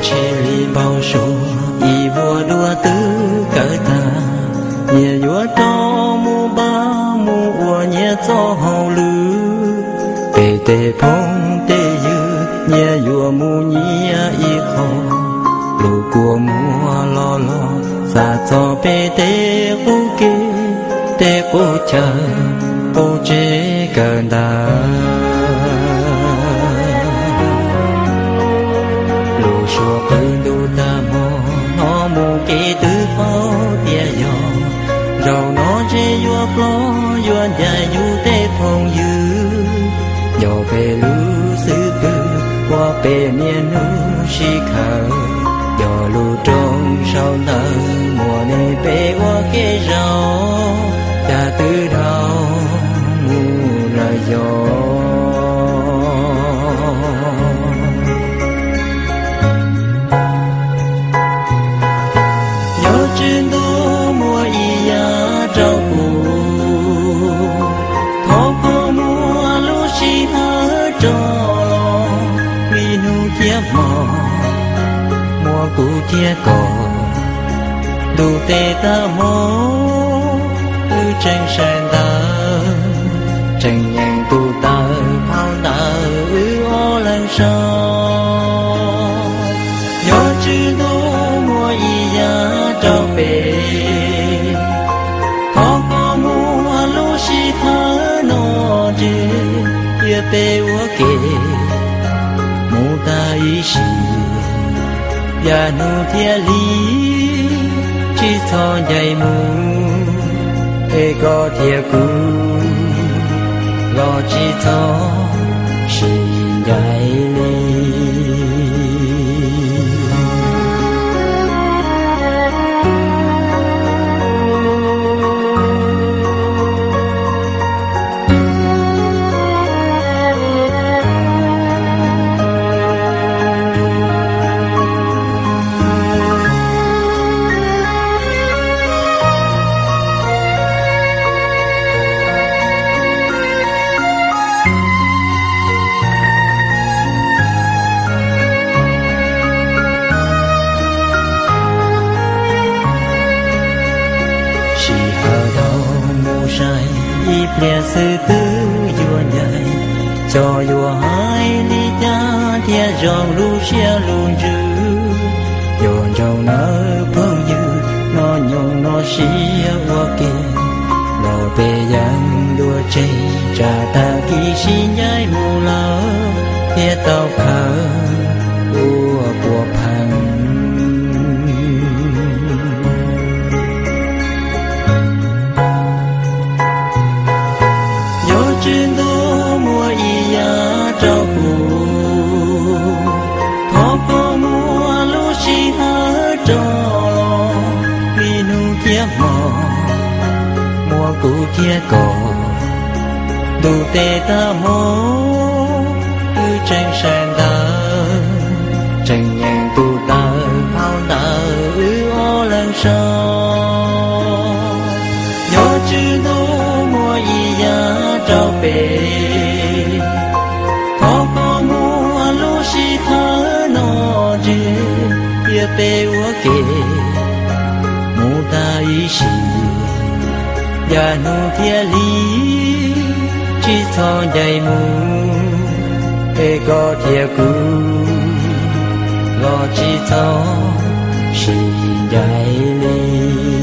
Tsheb li npau suav ib vuag dua twb kawg tag, nyias yuav rov mus npaj mus ua nyias txoj hauj lwm. Peb tej phooj tej ywg nyias yuav mus nyias ib qho, lub kua muag los los xav txog peb tej qub kev, tej qub chaw, qub tsev kawg ntawd. Lub suab qw ntuj tag hmo, hnov mus kev twb paub tias yog, zaum no ntshe yuav plob yuav ncaim yus tej phooj ywg. Yog peb lub xwb pwg ua peb niaj hnub sib khawm, yog lub rooj saum ntawd muaj nej peb ua kev zaum, cas twb dhau mus lawm yog. Yog Tswv Ntuj muaj ib yam rau kuv, thov koj muab lub sij hawm rov los, vim hnub thiab hmo muaj kuv thiab koj, ntuj tes tag hmo wb tseem sawv ntawd, tseem nyeem tus taw phau ntawv wb ob leeg sau. Yog Tswv Ntuj muaj ib yam rau peb, thov koj muab lub sij hawm no nres, cia peb ua ke mus tag ib sim, yav hnub thiab hli tsis txhob ncaim mus, es koj thiab kuv los tsis txhob sib ncaim li. Sij hawm dhau mus sai, ib pliag xwb twb yuav ncaim, xyov yuav hais li cas thiaj zoo lub siab lub ntsws. Yuav ntsoov nawb phooj ywg, noj nyoos noj siab ua ke, los peb yeej dua tseg, tsam tag kis sib ncaim mus lawm thiaj tau khawm ua puas pheej. Yog Tswv Ntuj muaj ib yam rau kuv, thov koj muab lub sij hawm rov los, vim hnub thiab hmo muaj kuv thiab koj, ntuj tes tag hmo wb tseem sawv ntawd, tseem nyeem tus taw phau ntawv wb ob leeg sau. Yog Tswv Ntuj muaj ib yam rau peb, thov koj muab lub sij hawm no nres, cia peb ua ke mus tag ib sim, yav hnub thiab hli tsis txhob ncaim mus, es koj thiab kuv los tsis txhob sib ncaim li.